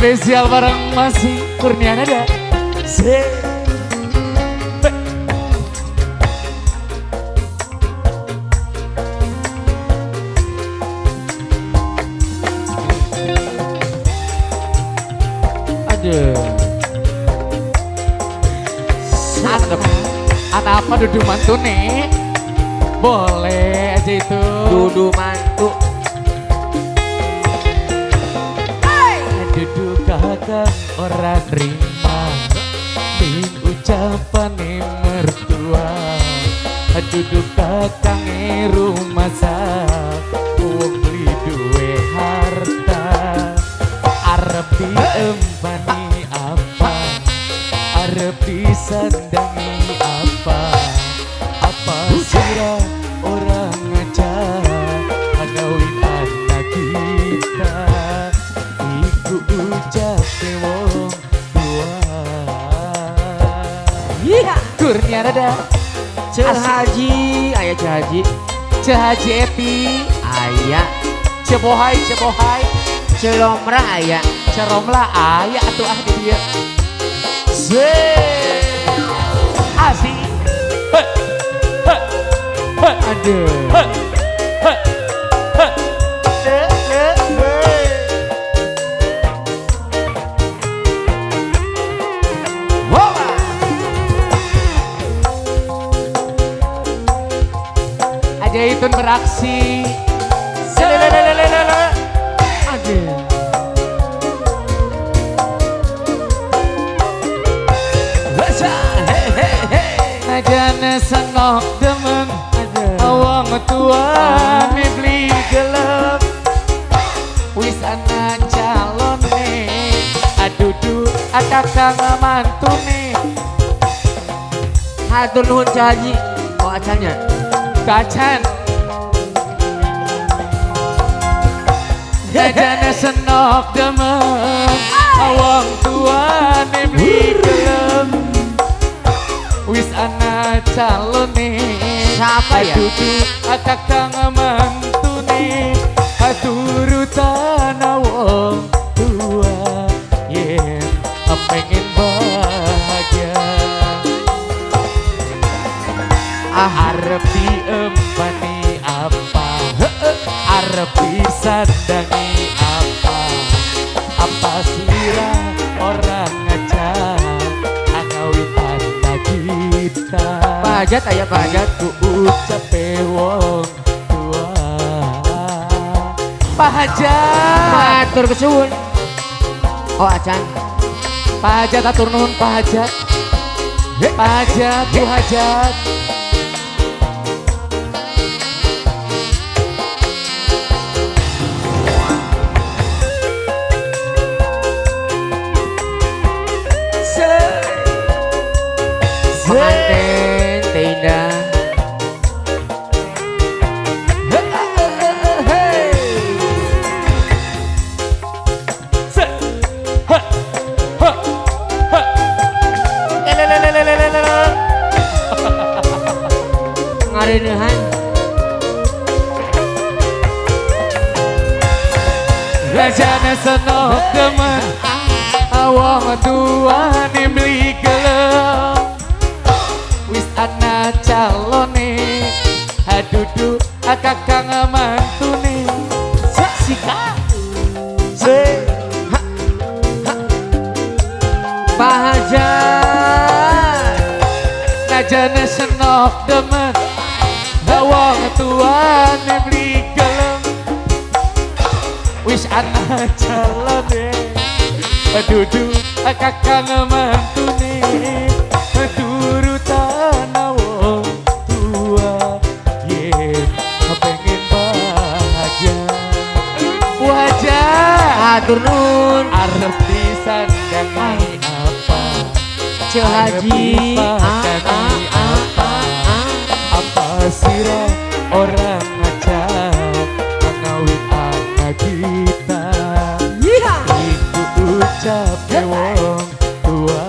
Spesial bareng masih Kurnia Nada. Aduh. Ada apa dudu mantu nih? Boleh aja itu. Dudu mantu. Dudu kakak ora terima ning ucapane mertua. Dudu kakang rumasa wong beli duwe harta. Arep diempani apa? Arep disandangi apa? Apa sira ora ngajar ngawin anak kita? Iku ucape wong tua. Iya. Kurnia Nada. Ceu Haji, aya Ceu Haji. Ceu Haji Epi, aya. Ceu Bohai, Ceu Bohai. Ceu Lomra aya. Ceu Romla aya atuh ah di dieu. Asik. He. He. He. Aduh. He. He. He. Ajaitun beraksi. Aduh. Najane senok demen wong tua beli gelem. Wis ana calone adudu kakang mantune. Hatur nuhun Ceu Haji. Oh acannya. Kacan. Najane senok demen wong tuane beli gelem. Wis ana calone. Siapa ya? Dudu kakang mantune. Turutan wong tua yen pengen bahagia. Arep diempani apa? Arep disandangi apa? Apa sira ora ngajar ngawin anak kita? Pak Hajat aya Pak Hajat. Ku ucape wong tua. Pak Hajat. Matur kesuwun. Oh acan. Pak Hajat atur nuhun Pak Hajat. Pak Hajat, Bu Hajat. Pengantin teh indah. Ngareuneuhan. Rajane senok demen wong tuane beli gelem. Wis ana calone adudu kakang mantune. Sika. Pak Hajat. Najane senok demen wong tuane beli gelem. Wis ana calone dudu kakang mantune. Turutan wong tua yen pengen bahagia. Wajah Hatur nuhun. Arep disandangi apa? Ceu Haji. Apa? Apa sira ora ngajar ngawin anak kita? Iku ucape wong tua.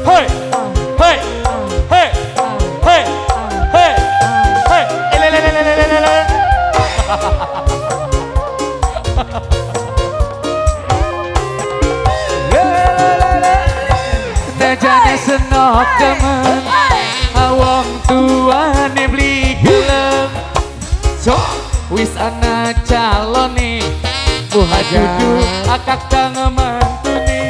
Hei, hei, hei, hei, hei, hei. Ele. Najane senok demen, wong tuane beli gelem. So, wis ana calone, Bu Hajat. dudu kakang mantune.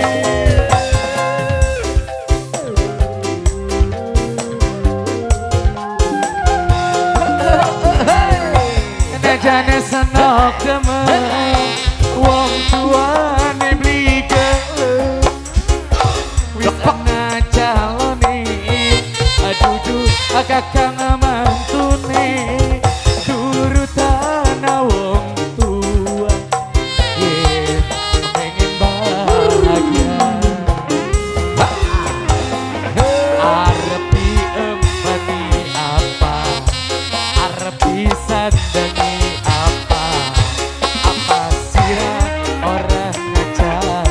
Najane senok demen, wong tuane beli gelem. Wis ana calone, dudu kakang mantune. Turutan wong tua, yen pengen bahagia. Arep diempeni apa, arep disandangi apa, apa sira ora ngajar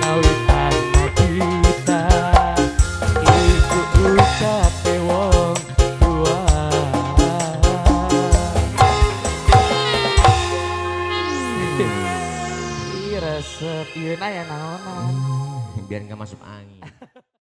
ngawitan kita, iku ucape wong tua. Ih, resep ieu na ya naonan. Biar nggak masuk angin.